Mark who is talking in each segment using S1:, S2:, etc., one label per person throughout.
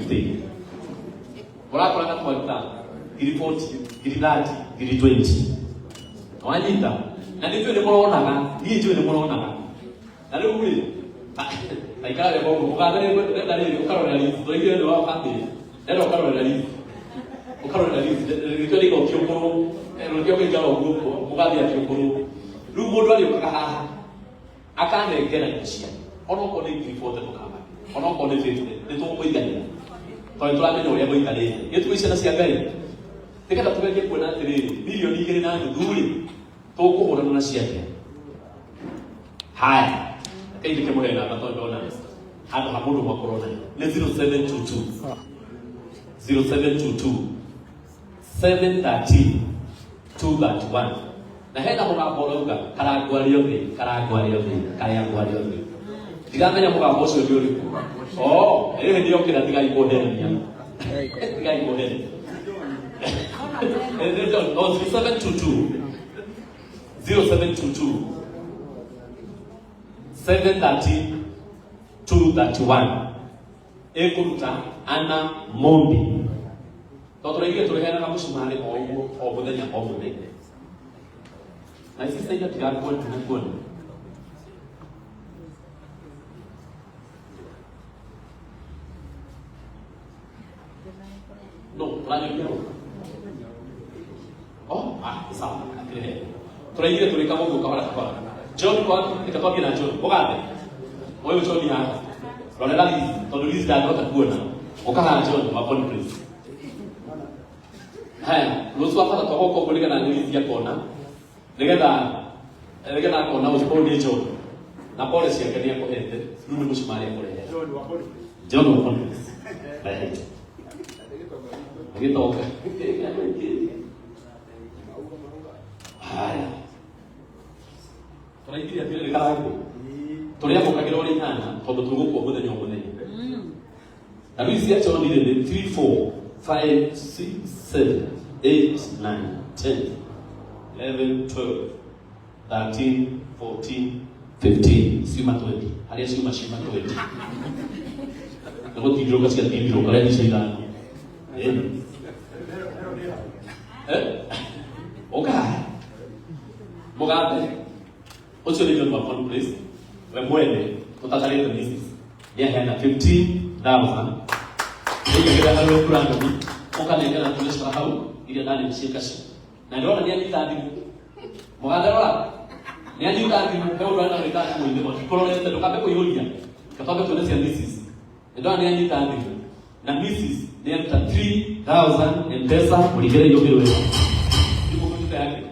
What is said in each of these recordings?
S1: 50. Ũrakoraga twaruta 40, 30, 20. Wanyita? Na nĩ njũĩ nĩ mũronaga, niĩ njũĩ nĩ mũronaga. Na rĩu rĩ, taikara wega ũguo, mũgathe rĩ, ndenda rĩrĩ ũkarorera lift, tũraigire nĩ wa bamĩrĩ, ndenda ũkarorera lift, ũkarorera lift, nĩkĩo ndaiga ũkĩũkũrwo, nĩkĩo ngĩikara ũguo, mũgathe akĩũkũrwo. Rĩu mũndũ arĩũkaga haha, akanengera indo ciake, onokorwo nĩ 40 tũkamahe, onokorwo nĩ 50, nĩ tũkũiganĩra, tondũ nĩtũramenya ũrĩa gũikarĩte. Gĩtugĩ ciana cia Ngai, nĩgetha tũgerie kuona atĩrĩrĩ, 2.5 milioni rĩ, tũkũhũrana nacio atĩa? Haya, reke ndĩke mũhe namba tondũ ndona handũ ha mũndũ ũmwe akorwo nayo nĩ 0722 0722 713 231. Na hena mũgambo ũrauga karangwo arĩ othe, karangwo arĩ othe, karangwo arĩ othe. Ndiramenya mũgambo ũcio nĩ ũrĩkũ. Oh, ĩyo hĩndĩ yokĩra tigai kũherenia, tigai kũherenia. Oh, 0722 0722 713 231 ĩkũruta ana Mumbi, tondũ tũraigire tũrĩheanaga mũcumarĩ o ũguo o mũthenya o mũthenya. Na ici ciaira tirakuona nakuona. No tũranyoria. Oh, ah, sawa, akĩrehe. Tũraigire tũrĩkaga ũguo kahora kahora. John kwa reke twambie na John. Mũgathe. Ũyũ John haha. Rorera Liz, tondũ Liz ndangĩhota kuona. Ũka haha John wa Boniface. Haya, rũciũ wa bata twagoka ũguo nĩgetha Liz akona. Nĩgetha akona ũcio ũyũ nĩ John. Na pole ciake nĩ akũhete, rĩu nĩ mũcumarĩ akũrehera.
S2: John wa Boniface.
S1: John wa Boniface. Rehe. Gĩtoka. Haya. Tũraigire atĩrĩrĩ karangũ. Tũrĩamũkagĩra ũrĩ 8 tondũ tũgũkua mũthenya o mũthenya. Na rĩu ici cia John rĩ nĩ 3, 4, 5, 6, 7, 8, 9, 10, 11, 12, 13, 14, 15, ciuma 20. Harĩa ciuma ciuma 20. Nĩ gũtindirũka ciatindirũka rĩa icio ithano. Eh? Eh? Ũka haha. Mũgathe ũcio nĩ John wa Congress, we mwene ũtatarĩte Mrs. nĩ aheana 15,000 nĩigagĩra harĩ Brandon ũkanengera tũgĩcora hau iria ndarĩ ciĩkaci na ndĩrona nĩ anyita thimũ. Mũgathe, rora, nĩ anyita thimũ. He ũndũ arenda gwĩka thimũ-inĩ, kũrorete. Ndũkambe kũihũria, gatwambe tuone cia Mrs. Nĩ ndona nĩ anyita thimũ na Mrs. nĩ aruta 3000 M-Pesa. Mũringĩre irũmĩ wega thimũ kũnyita yake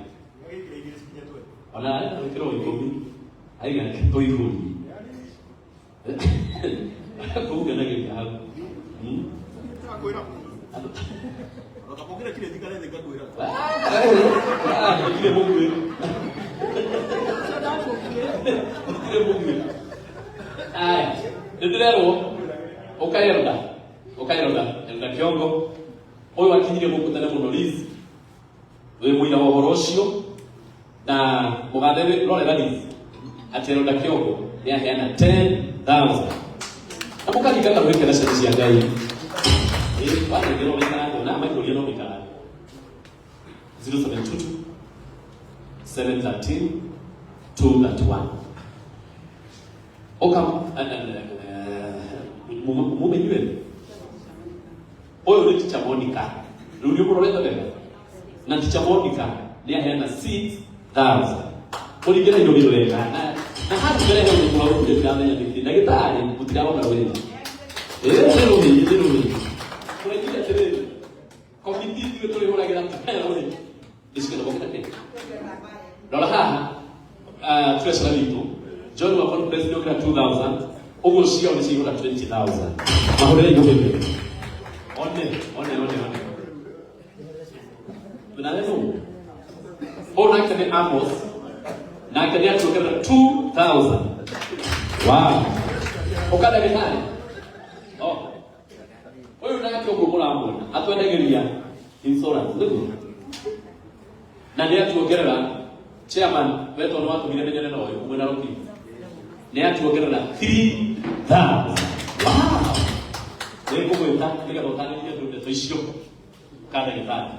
S1: ona arenda gwĩkĩra o 10 aiga tũihũrie kũu ngenagĩria hau.
S2: Ngakwĩra. Ũtakũngĩra kire njikare thĩ ngakwĩra.
S1: Gũtirĩ mũguĩ, gũtirĩ mũguĩ. Aya, nĩ ndĩrerwo ũkaelda, ũkaelda elda kĩongo ũyũ akinyire gũkũ tene mũno. Liz, wĩ mũira wa ũhoro ũcio na mũgathe rorera Liz atĩ elda kĩongo nĩ aheana 10,000 na mũkaringana gwĩkena ciana cia Ngai. Ĩ, wanengerwo mĩkarango na maikũria no mĩkarango. 0722 713 231. Ũka mumenyue ũyũ nĩ Teacher Monica. Rĩu nĩ ũmũrorete wega na Teacher Monica nĩ aheana 6000. Kũringana indo biro wega na handũ mbere he ũndũ mũrarutire ndiramenya nĩkĩ ndagĩtarĩ mũtirarona wega. Ĩ, nĩ rũhĩ, nĩ rũhĩ. Tũraigire atĩrĩrĩ, komiti ithuĩ tũrĩhũragĩra rũhĩ nĩcikenda gũkĩra kĩ. Rora haha, treasurer witũ John wa Conference nĩ okĩra 2000 ũguo ciao nĩ ciihũra 20,000. Mahũrĩre igũrũ one one one one nawe nũ ũyũ nake nĩ Amos, nake nĩ atuongerera 2000. Wow, ũkandagĩtarĩ. Oh, ũyũ nake ũguo mũramuona atwendagĩria insurance nĩguo na nĩ atuongerera. Chairman wetwo nĩ watũmire menyane na ũyũ mwena Roki nĩ atuongerera 3000. Wow, Nĩ ngũgwĩta nĩgetha ũtarĩrie andũ ndeto icio ka ndagĩtarĩ.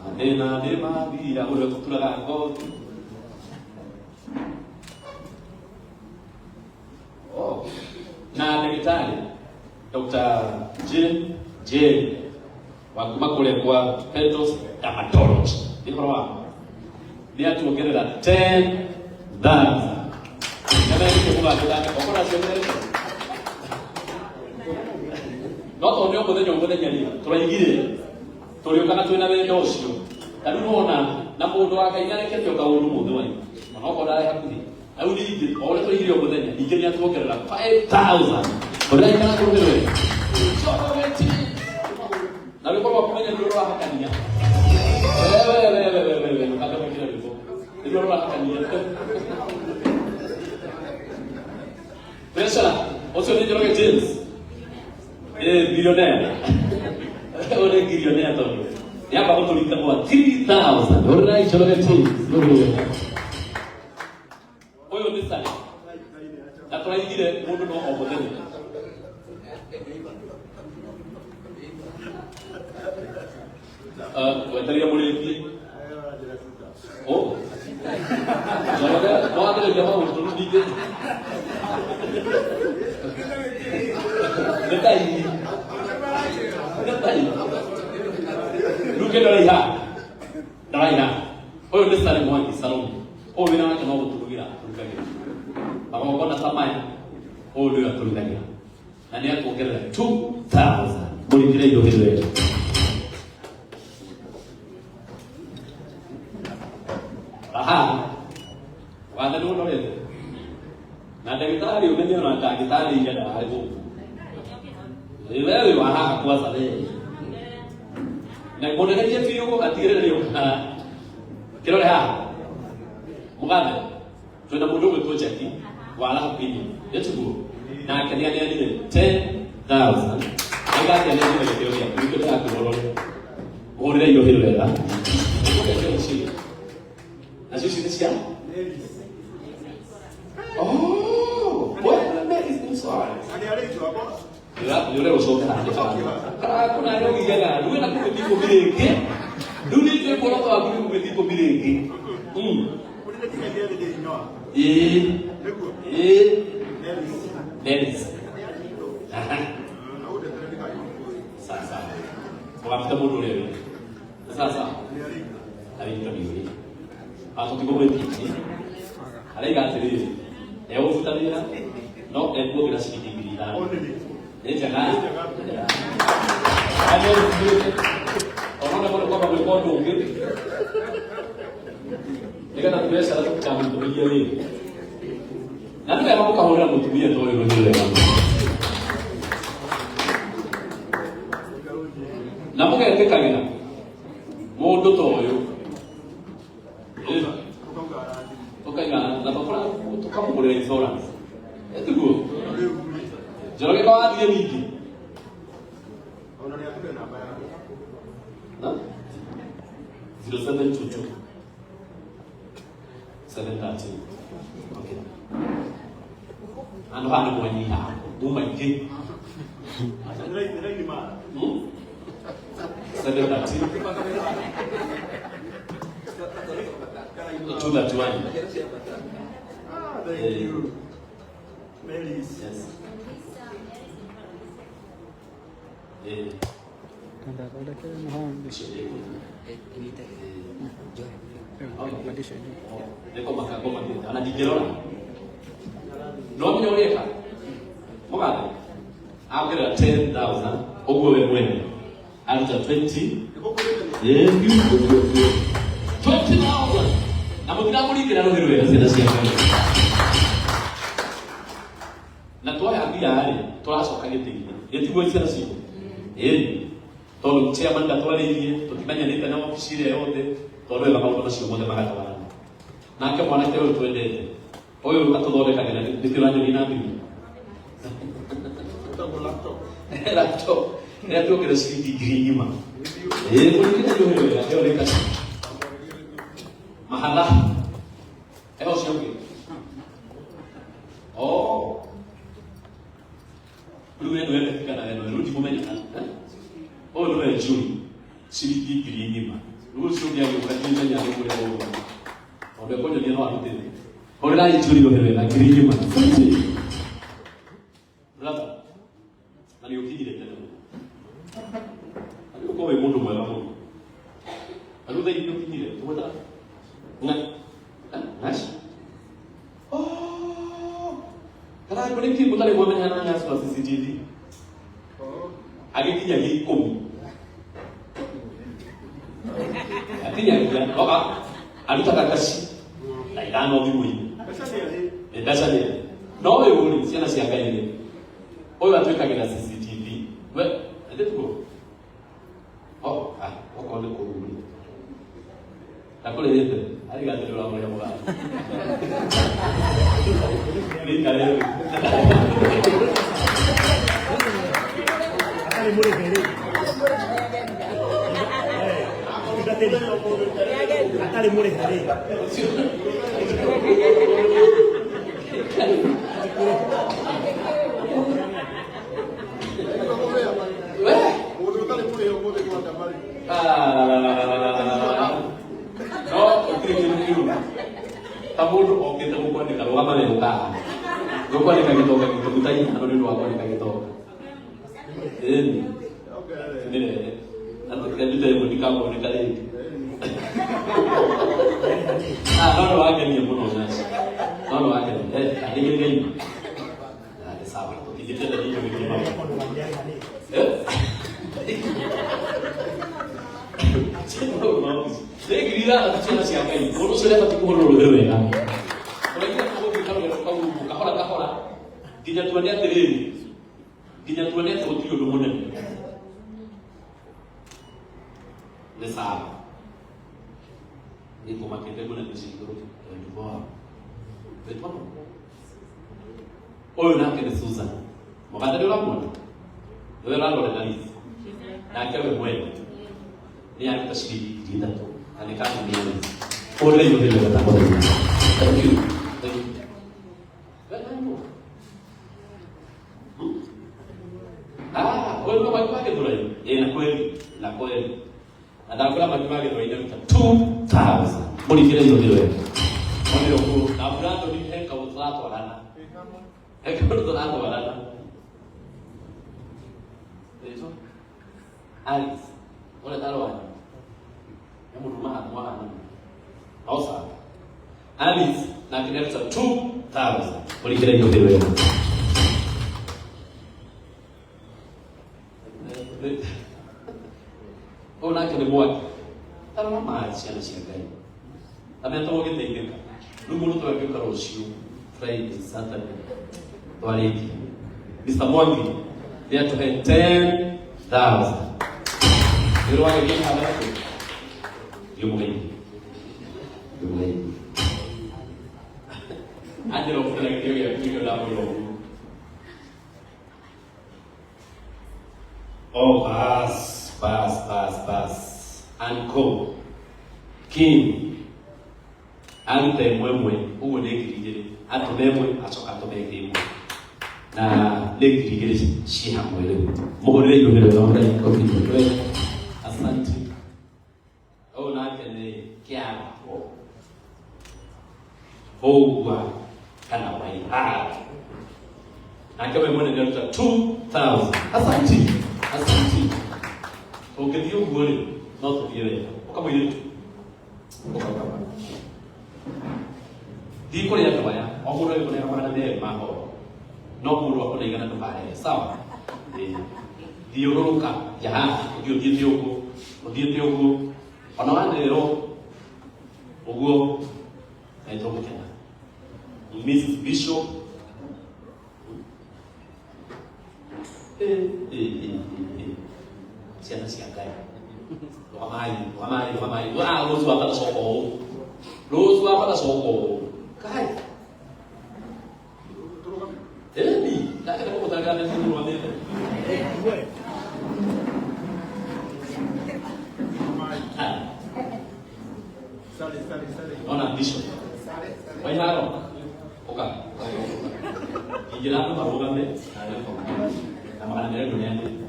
S1: Mathĩna nĩ mathira ũrĩa ũtũturaga ngothi. Oh. Na ndagĩtarĩ Dr. Jane Jane wa kuma kũrĩa kwa Petros Dermatology. Nĩ ũhoro wa nĩ atuongerera 10,000. Nĩ mũgambo ndake okorwo aciongerete. No tondũ nĩ o mũthenya o mũthenya rĩ, tũraigire tũrĩũkaga twĩna wendo ũcio. Ta rĩu nĩwona na mũndũ wa Ngai nĩarekete o kaũndũ mũthĩ wa ira. Onokorwo ndarĩ hakuhĩ. Na rĩu ningĩ o ũrĩa tũraigire o mũthenya ningĩ nĩatuongerera 5,000. Ũrĩa kũrũmĩrĩra wega. Coka wĩti. Na rwĩmbo rwa kũmenya nĩ rũrahakania. Wewe wewe wewe wewe ndũkande gwĩkĩra rwĩmbo. Nĩruo rũrahakania. Treasurer, ũcio nĩ Njoroge James. Eh, billionaire. Ũyũ nĩ billionaire tondũ nĩamba gũtũringa gwa 3000. Ũrĩrai Njoroge James. Ũyũ nĩ Sally. Na tũraigire mũndũ no o mũthenya. Wetereire mũrĩkie. Oh. Njoroge, no wambĩrĩria maũndũ rĩu ningĩ. Nĩ tai. Nĩ tai. Rĩu kĩndũ araiha. Ndaraiha. Ũyũ nĩ Sally Mwangi Salome. Ũyũ wĩra wake no gũtũrugĩra atũrugagĩra. Magongona ta maya, ũyũ nĩwe atũrugagĩra. Na nĩ akuongerera 2000. Mũrĩkĩre indo hĩndĩ ĩyo. Aha. Wathe nĩ ũnorete. Na ndagĩtarĩ ũmenye ona ndagĩtarĩ ira ndararĩ gũkũ. Wewe wa haha kwanza wewe. Na mũnenerie biũ atigĩrĩre nĩ ũka. Kĩrore haha. Mũgathe. Twĩna mũndũ ũgwĩtwo Jackie wa Raha Premium. Nĩtiguo? Nake nĩ aneanire 10,000. Aiga atĩ aneanire gĩtĩo gĩake. Nĩkĩo ndĩrakwĩra ũrore. Ũhũrĩre indo hĩro wega. Nacio ici nĩ cia? Oh, what is insurance? Nĩ ũrĩa ũcoke haha karakũ na nĩ ũgiaga rĩu wĩna kũmĩti ikũmi rĩngĩ rĩu nĩ njũĩ muoroto waku nĩ kũmĩti ikũmi rĩngĩ. Ĩĩ ĩĩ Dennis. Aha. Sasa ũgabuta mũndũ ũrĩa wĩ sasa arĩitwo nĩ ũrĩ atũtigũgwĩtĩtie araiga atĩrĩrĩ egũbuta wĩra no ekuongerera ciringi 5,000 nĩ njega onona mũndũ kwamba gwĩka ũndũ ũngĩ nĩgetha tũbecara tũtikamũtũmĩrie wĩra na nĩ wega mũkahũrĩra mũtumia ta ũyũ rũhĩ wega na mũgetĩkagĩra mũndũ ta ũyũ ũkaiga na tũkamũgũrĩra insurance ĩtiguo Njoroge ko wathire ningĩ na 0722 713. Okay. Andũ haha nĩ mwanyiha muma ingĩ. 713 231.
S2: Thank you. Mary's.
S1: Yes. Eh. Nĩko makangoma ona ndingĩrora no menya ũrĩka mũgathe aongerera 10,000 ũguo we mwene aruta 20 ĩĩ biũ biũ biũ 20,000 na mũtiramũringĩra rũhĩ rwega ciana cia Ngai na twoya mbia rĩ tũracoka gĩtĩ-inĩ gĩtiguo ciana citũ ĩĩ tondũ chairman ndatwarĩirie tũtimenyanĩte na wabici ĩrĩa yothe tondũ wega maũndũ macio mothe magatwarana nake mwanake ũyũ twendete ũyũ atũthondekagĩra nĩkĩo ũranyonia na thimũ laptop nĩ atuongerera ciringi 1,000 ĩĩ mũringĩre rũhĩ wega ĩyo nĩ kaci mahatha eho ũcio ũngĩ. Oh. Rĩu we nĩwe kana we nĩwe rĩu. Mũtikũmenyana. Ũyũ nĩwe Njuri, ciringi 1,000. Rĩu ũcio ũngĩ agĩũka ndimenya nĩ kũrĩa ũgũka. Tondũ ekũnyonia no arutĩte. Hũrĩrai Njuri rũhĩ wega 1,000. Brother, na nĩ ũkinyire tene mũno. Na nĩ ũkorwo wĩ mũndũ mwega mũno. Na rĩu thaa iria ũkinyire, ũgwĩta ngaci. Oh, kana kũrĩ kĩ mũtarĩ mwamenyana na ngaci wa CCTV? Agĩkinyagia 10. Akinyagia, oka, arutaga kaci na 5 thimũ-inĩ. Nĩ mbeca nĩ no ũyũ rĩ, ciana cia Ngai rĩ, ũyũ atwĩkagĩra CCTV. We, ĩndĩ tuo. Oh, ah, okorwo nĩ kũu rĩ. Ndakũrĩhĩte, arigathĩrĩ ũramũrĩha mũgate. Nĩikare rĩu.
S2: Atarĩ mũrĩhe rĩ. Atarĩ mũrĩhe rĩ.
S1: We,
S3: Mũndũ ũtarĩ mũrĩhe ũmũthĩ kwanja marĩ.
S1: Ah, no gũtirĩ kĩndũ kĩũru ta mũndũ okĩte gũkwandĩka rũgama wega ũkaha gũkwandĩka gĩtonga gĩtũku ta 5 nĩ ũndũ wa kwandĩka gĩtonga ĩni nĩrehe na tũkĩnduta ĩmwe ndikakwandĩka rĩngĩ. Ah, no nĩ wangenia mũno Nash. No nĩ wangenia. Eh, andĩkĩrĩria ima. Ah, nĩ sawa. Tũtingĩtenda ningĩ wĩkĩre maũndũ. Eh? Nĩ 6,000 ciana cia Ngai. Mũndũ ũcio nĩabatiĩ kũhũrwo rũhĩ wega. Ũraigua tũgũthiĩ karũgendo kau ũguo, kahora kahora nginya tuone atĩrĩrĩ, nginya tuone atĩ gũtirĩ ũndũ mũnene. Nĩ sawa. Nĩngũmakĩte mũnene ũcio igũrũ 24. Wĩtwa nũ? Ũyũ nake nĩ Susan. Mũgathe nĩ ũramuona? Nĩwe ũrarora Liz. Nake we mwene nĩ aruta ciringi 3,000 na nĩ kambuni ya Liz. Ũrĩa iũhĩre wega ndagũthaitha. Thank you. Thank you. We nani? Ah, ũyũ nĩ mwaki wa Gĩthũrai? Ĩĩ, na kweli, na kweli. Na ndakwĩra mwaki wa Gĩthũrai nĩaruta 2000. Mũringĩre iũhĩre wega. Onire ũguo, na Brandon he kaũndũ tũratwarana. He kaũndũ tũratwarana. Rĩtwa? Alice. Ũrĩa tarĩ wanyu. Nĩ mũndũ mahana. No sawa. Alice nake nĩaruta 2000. Mũringĩre iũhĩre wega. Ũyũ nake nĩ mwaki. Tarora maĩ ciana cia Ngai. Na metagwo gĩteithĩka. Rĩu mũndũ twangĩũka rũciũ Friday, Saturday twarĩkia. Mr. Mwangi nĩ atũhe 10,000. Nĩ ũrwageria ithathatũ. Ndiũ mũgeithie. Ndiũ mũgeithie. Anjĩra ũkũrĩa gĩtĩo gĩaku nĩkĩo ndamwĩra ũguo. Oh, bas, bas, bas, bas. Uncle Kim aruta ĩmwe ĩmwe ũguo nĩ 2,000 atũme ĩmwe acoka atũme ĩngĩ ĩmwe na nĩ 2,000 ciĩ hamwe rĩu mũhũrĩre iũhĩro na ũrĩa asante. Ũyũ nake nĩ kĩaraho ũgua kana waihara nake we mwene nĩaruta 2000. Asante, asante. Ũngĩthiĩ ũguo rĩ no tũthiĩ wega ũkamũirĩtu ũka ũka ũka thiĩ kũrĩ andũ aya o mũndũ agĩkũnera 200 ma horo no mũndũ akũne 100 ndũkarege sawa. Ĩĩ. Thiũrũrũka ya haha ũthiĩ ũthiĩte ũguo ũthiĩte ũguo ona wanerwo ũguo na nĩtũgũkena. Mrs. Bishop. Eh, eh, eh, eh, eh. Ciana cia Ngai. Rũgamai, rũgamai, rũgamai. Ah, rũciũ wakwa ndacoka ũũ. Rũciũ wakwa ndacoka ũũ. Kai. Ĩni, ndakĩenda gũgũtarĩra mbeca nĩrũgamĩte. Ah,
S3: Sale, sale, sale.
S1: Ona Bishop. Waiharo. Ũka. Ingĩra andũ marũgame na 200 nĩ andĩkĩte.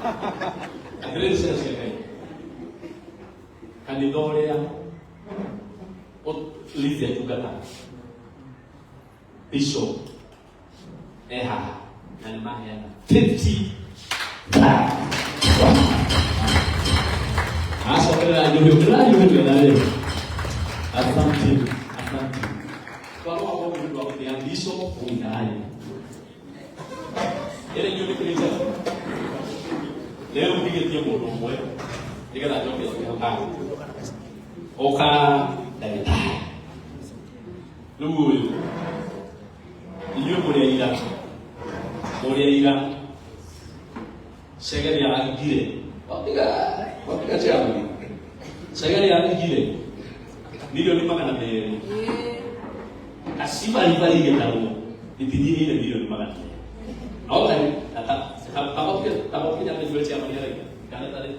S1: Atĩrĩrĩ ciana cia Ngai, kanitha ũrĩa Lizzie atungataga, bishop e haha na nĩ maheana 50. Acokerera nyũhĩ ũkĩra nyũhĩ wega rĩ. Asante, asante. Twarũga kwa mũndũ wa gũtĩa bishop ũgĩtararia ĩrĩ inyuĩ nĩkĩrĩte rĩu ndigĩtie mũndũ ũmwe nĩgetha njoke njoke hau hangĩ oka ndagĩtarĩ. Rĩu ũyũ inyuĩ mũrĩ aira, mũrĩ aira cege nĩ arahingire watiga watiga ciamu cege nĩ arahingire 200,000,000 kacibaribari gĩtarwo itinyihĩire 200,000,000 no kari tagokinya mĩtwe cia maniaragia kana tarĩ.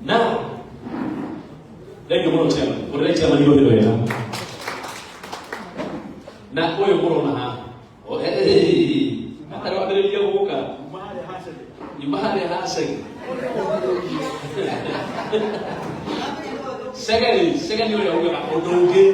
S1: Na thengiũ mũno chairman, ũrĩra chairman igothi wega. Na ũyũ mũrona haha atarĩ wambĩrĩria gũka nyuma harĩa hacege cege rĩ, cege nĩ ũrĩa ugaga ũndũ ũngĩ.